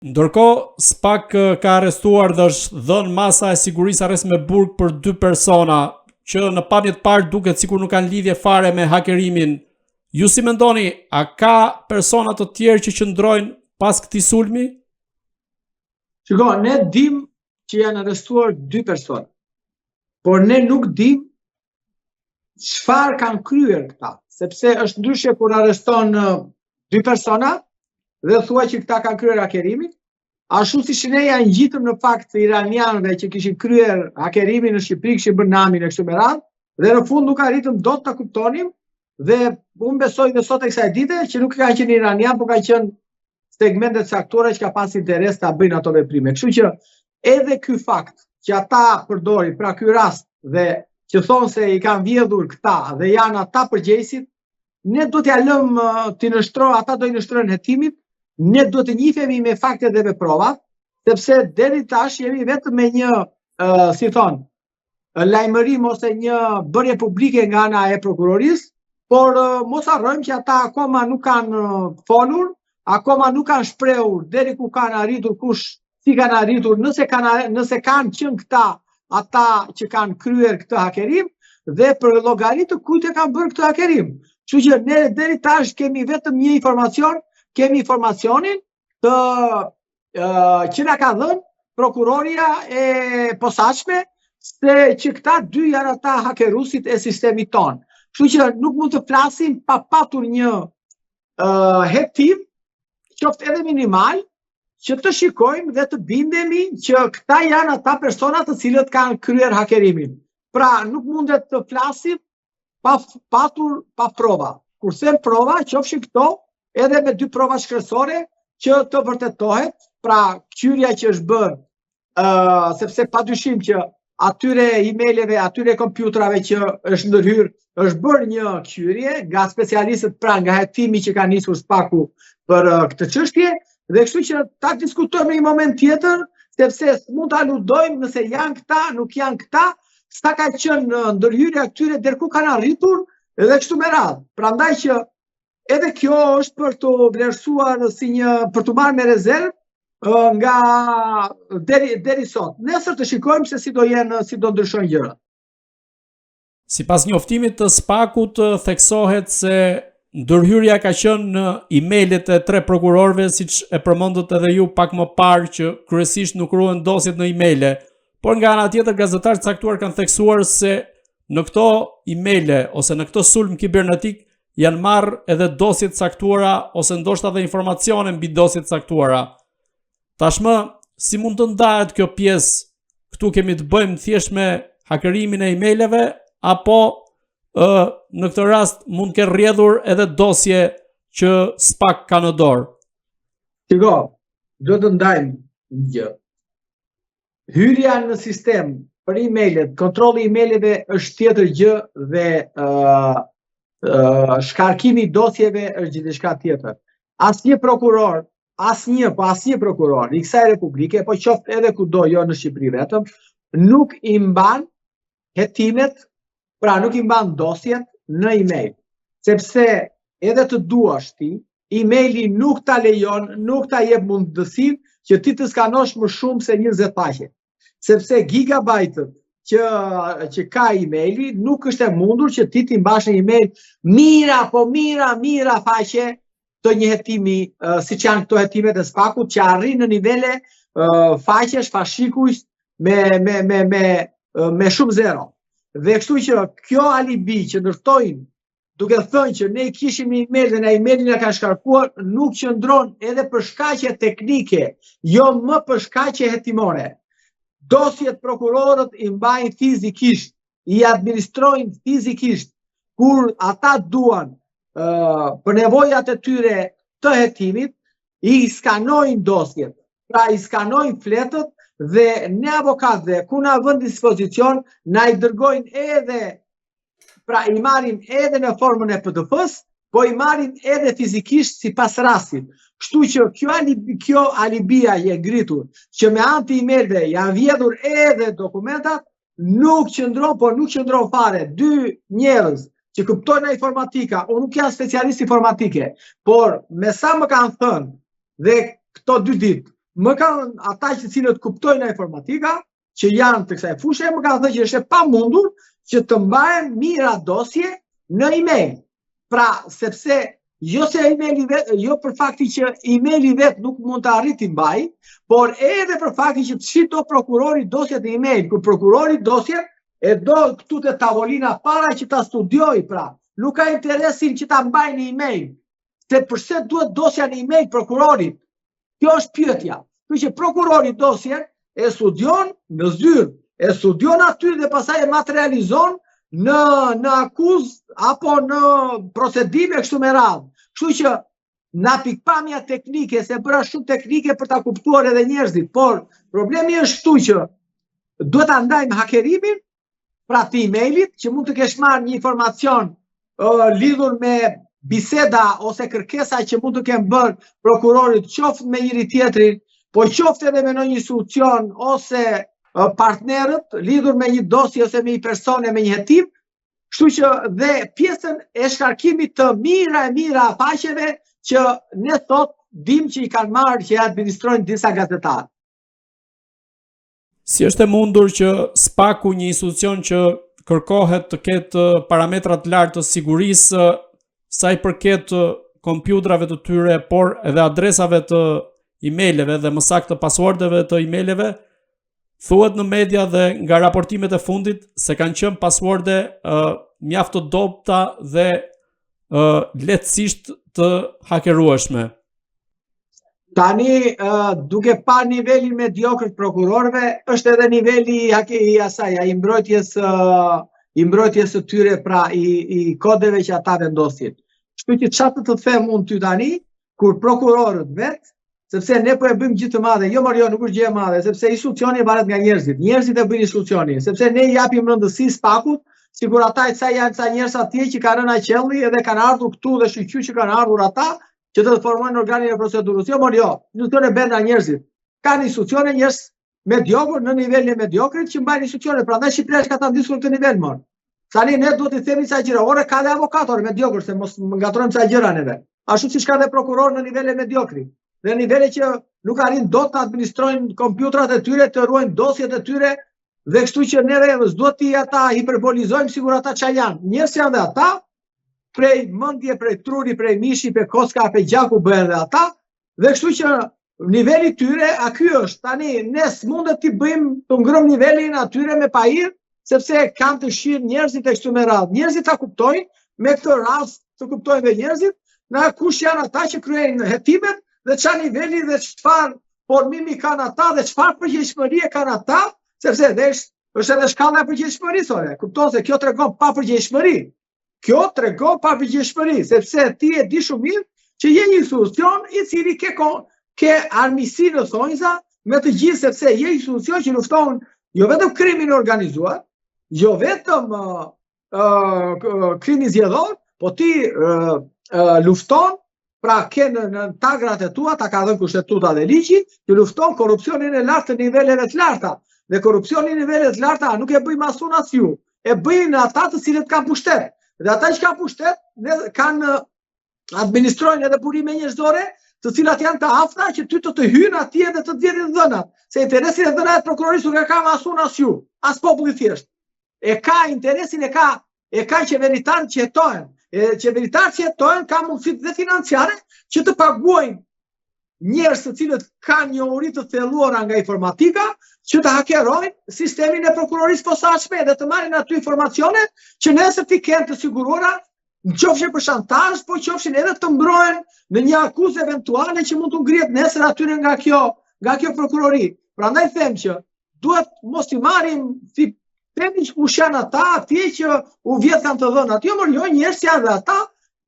Ndërkohë, SPAK ka arrestuar dhe është dhënë masa e sigurisë arrest me burg për dy persona që në pamje të parë duket sikur nuk kanë lidhje fare me hakerimin. Ju si mendoni, a ka persona të tjerë që qëndrojnë pas këtij sulmi? Shiko, ne dim që janë arrestuar dy persona, por ne nuk dim çfarë kanë kryer këta, sepse është ndryshe kur arreston dy persona dhe thua që këta kanë kryer hakerimin, ashtu siç ne ia ngjitëm në fakt iranianëve që kishin kryer hakerimin në Shqipëri, kishin bërë namin e kështu me radhë, dhe në fund nuk arritëm dot ta kuptonim dhe unë besoj dhe sot e kësaj dite që nuk kanë qenë iranian, por kanë qenë segmente të caktuara që ka pas interes ta bëjnë ato veprime. Kështu që edhe ky fakt që ata përdorin, pra ky rast dhe që thonë se i kanë vjedhur këta dhe janë ata përgjegjësit, ne duhet t'ia lëmë t'i nënshtrohen, ata do i nënshtrohen hetimit, ne duhet të njihemi me faktet dhe me provat, sepse deri tash jemi vetëm me një, uh, si thonë, lajmërim ose një bërje publike nga ana e prokurorisë, por mos harrojmë që ata akoma nuk kanë folur, akoma nuk kanë shprehur deri ku kanë arritur kush si kanë arritur, nëse kanë nëse kanë qenë këta ata që kanë kryer këtë hakerim dhe për llogari të kujt e kanë bërë këtë hakerim. Kështu që ne deri tash kemi vetëm një informacion, kemi informacionin të që na ka dhënë prokuroria e posaçme se që këta dy janë ata hakerusit e sistemit tonë. Kështu që nuk mund të flasim pa patur një uh, hetim, qoftë edhe minimal, që të shikojmë dhe të bindemi që këta janë ata persona të cilët kanë kryer hakerimin. Pra, nuk mundet të flasim pa patur pa prova. Kur them prova, qofshin këto edhe me dy prova shkresore që të vërtetohet, pra këqyrja që është bërë, uh, sepse pa dyshim që atyre emaileve, atyre kompjuterave që është ndërhyrë, është bërë një këqyrje nga specialistët pra nga hetimi që ka nisur SPAK-u për uh, këtë çështje dhe kështu që ta diskutojmë në një moment tjetër, sepse mund të aludojmë nëse janë këta, nuk janë këta, sa ka qenë ndërhyrja e këtyre deri ku kanë arritur edhe kështu me radhë. Prandaj që edhe kjo është për t'u vlerësuar si një për t'u marrë me rezervë nga deri deri sot. Nesër të shikojmë se si do jenë, si do ndryshojnë gjërat. Sipas njoftimit të SPAK-ut theksohet se ndërhyrja ka qenë në emailet e tre prokurorëve, siç e përmendët edhe ju pak më parë që kryesisht nuk ruhen dosjet në emaile, por nga ana tjetër gazetarë të caktuar kanë theksuar se në këto emaile ose në këtë sulm kibernetik janë marrë edhe dosje të caktuara ose ndoshta edhe informacione mbi dosje të caktuara. Tashmë, si mund të ndahet kjo pjesë? Këtu kemi të bëjmë thjesht me hakerimin e emaileve apo ë në këtë rast mund të kenë rrjedhur edhe dosje që SPAK ka në dorë. Shiko, duhet të ndajmë një gjë. Hyrja në sistem për emailet, kontrolli i emaileve është tjetër gjë dhe uh, uh, shkarkimi i dosjeve është gjithçka tjetër. Asnjë prokuror asnjë, po asnjë prokuror i kësaj republike, po qoftë edhe kudo jo në Shqipëri vetëm, nuk i mban hetimet, pra nuk i mban dosjet në email, sepse edhe të duash ti, emaili nuk ta lejon, nuk ta jep mundësinë që ti të skanosh më shumë se 20 faqe. Sepse gigabajtët që që ka emaili nuk është e mundur që ti t'i mbash në email mijëra po mijëra mijëra faqe të një hetimi, uh, siç janë këto hetimet e SPAK-ut që arrijnë në nivele uh, faqesh, fashikujsh me me me me me shumë zero. Dhe kështu që kjo alibi që ndërtojnë duke thënë që ne i kishim në email dhe na emailin na kanë shkarkuar, nuk qëndron edhe për shkaqe teknike, jo më për shkaqe hetimore. Dosjet prokurorët i mbajnë fizikisht, i administrojnë fizikisht, kur ata duan uh, për nevojat e tyre të hetimit, i skanojnë dosjet, pra i skanojnë fletët dhe ne avokatëve, kur na vënë dispozicion, na i dërgojnë edhe Pra i marrim edhe në formën e PDF-së, po i marrim edhe fizikisht sipas rastit. Kështu që kjo alibi, kjo alibia e ngritur që me anë të emailve janë vjedhur edhe dokumentat, nuk qëndron, po nuk qëndron fare. Dy njerëz që kuptojnë nga informatika, unë nuk jam specialist informatike, por me sa më kanë thënë dhe këto dy ditë, Më kanë ata që cilët kuptojnë nga informatika, që janë të kësaj fushe, më kanë thënë që është e pamundur që të mbahen mijëra dosje në email. Pra, sepse jo se emaili vet, jo për faktin që emaili vet nuk mund të arrijë t'i mbajë, por edhe për faktin që s'i do prokurori dosjet në email, kur prokurori dosjet e do këtu te tavolina para që ta studiojë, pra, nuk ka interesin që ta mbajë në email. Se përse duhet dosja në email prokurorit? Kjo është pyetja. Kështu që prokurori dosjen e studion në zyrë, e studion aty dhe pastaj e materializon në në akuzë apo në procedime kështu me radhë. Kështu që nga pikëpamja teknike, se bëra shumë teknike për ta kuptuar edhe njerëzit, por problemi është këtu që duhet ta ndajmë hakerimin pra të emailit, që mund të kesh marrë një informacion uh, lidhur me biseda ose kërkesa që mund të kenë bërë prokurorët qoftë me njëri tjetrin, po qoftë edhe me ndonjë institucion ose partnerët lidhur me një dosje ose me një person e me një hetim, kështu që dhe pjesën e shkarkimit të mijëra e mijëra faqeve që ne sot dimë që i kanë marrë që i administrojnë disa gazetarë. Si është e mundur që SPAK-u një institucion që kërkohet të ketë parametra të lartë të sigurisë sa i përket kompjuterave të tyre, por edhe adresave të emaileve dhe më saktë passwordeve të emaileve, thuhet në media dhe nga raportimet e fundit se kanë qenë passworde uh, mjaft të dobëta dhe uh, lehtësisht të hakerueshme. Tani, uh, duke pa nivelin mediokër të prokurorëve, është edhe niveli i, i asaj, i mbrojtjes, uh, i mbrojtjes së tyre, pra i, i kodeve që ata vendosin. Kështu që ça të të them unë ty tani, kur prokurorët vetë, sepse ne po e bëjmë gjë të madhe, jo mor jo, nuk është gjë e madhe, sepse institucioni varet nga njerëzit, njerëzit e bëjnë institucionin, sepse ne i japim rëndësi SPAK-ut, sikur ata e ca janë ca njerëz atje që kanë rënë nga qielli edhe kanë ardhur këtu dhe shyqyr që kanë ardhur ata, që të formojnë organin e procedurës. Jo, mor jo, institucione bëhen nga njerëzit. Kanë institucione njerëz mediokër në nivelin e mediokrit që mbajnë institucione, prandaj Shqipëria është katandisur në këtë nivel mor. Tani ne duhet të themi ca gjëra, ore ka dhe avokatë ore mediokër se mos më ngatërrojmë ca gjëra neve. Ashtu siç ka dhe prokurorë në nivele mediokri. Dhe nivele që nuk arrin dot të administrojnë kompjutrat e tyre, të ruajnë dosjet e tyre dhe kështu që neve s'duhet t'i ata hiperbolizojmë sikur ata ça janë. Njerëz janë dhe ata, prej mendje, prej truri, prej mishi, prej koska, prej gjaku bëhen dhe ata, dhe kështu që niveli i tyre, a ky është, tani ne s'mundet t'i bëjmë të ngremë nivelin atyre me pahir, sepse kanë dëshirë njerëzit e kështu me radhë. Njerëzit ta kuptojnë, me këtë rast të kuptojnë dhe njerëzit, na kush janë ata që kryejnë hetimet dhe ça niveli dhe çfarë formimi kanë ata dhe çfarë përgjegjshmërie kanë ata, sepse dhe është, është edhe shkalla e përgjegjshmërisë, ore. Kupton se kjo tregon papërgjegjshmëri. Kjo tregon papërgjegjshmëri, sepse ti e di shumë mirë që je një institucion i cili ke ke armiqësi në thonjza me të gjithë sepse je institucion që lufton jo vetëm krimin e organizuar, jo vetëm uh, uh, krimin zgjedhor, po ti uh, uh, lufton Pra ke në, në tagrat e tua, ta ka dhënë kushtetuta dhe ligji, që lufton korrupsionin e lartë të niveleve të larta. Dhe korrupsionin e niveleve të larta nuk e bëjmë as unë as ju, e bëjnë ata të cilët kanë pushtet. Dhe ata që kanë pushtet, ne kanë administrojnë edhe burime njerëzore, të cilat janë të afta që ty të të hyjnë atje dhe të të vjedhin të dhënat. Se interesin e dhënave të prokurorisë nuk e kam as unë as ju, as populli thjesht. E ka interesin e ka e ka qeveritarët që hetohen. E qeveritarët që hetohen ka mundësitë dhe financiare që të paguajnë njerëz të cilët kanë njohuri të thelluara nga informatika, që të hakerojnë sistemin e prokurorisë posaçme dhe të marrin aty informacione që nesër t'i kenë të siguruara në qofshin për shantazh, po qofshin edhe të mbrohen në një akuzë eventuale që mund t'u ngrihet nesër atyre nga kjo, nga kjo prokurori. Prandaj them që duhet mos t'i marrim si themi që kush janë ata atje që u vjedhkan të dhënat. Jo, mor, jo, njerëz janë dhe ata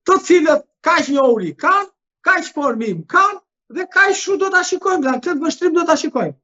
të cilët kaq njohuri kanë, kaq formim kanë dhe kaq shumë do ta shikojmë, dhe këtë vështrim do ta shikojmë.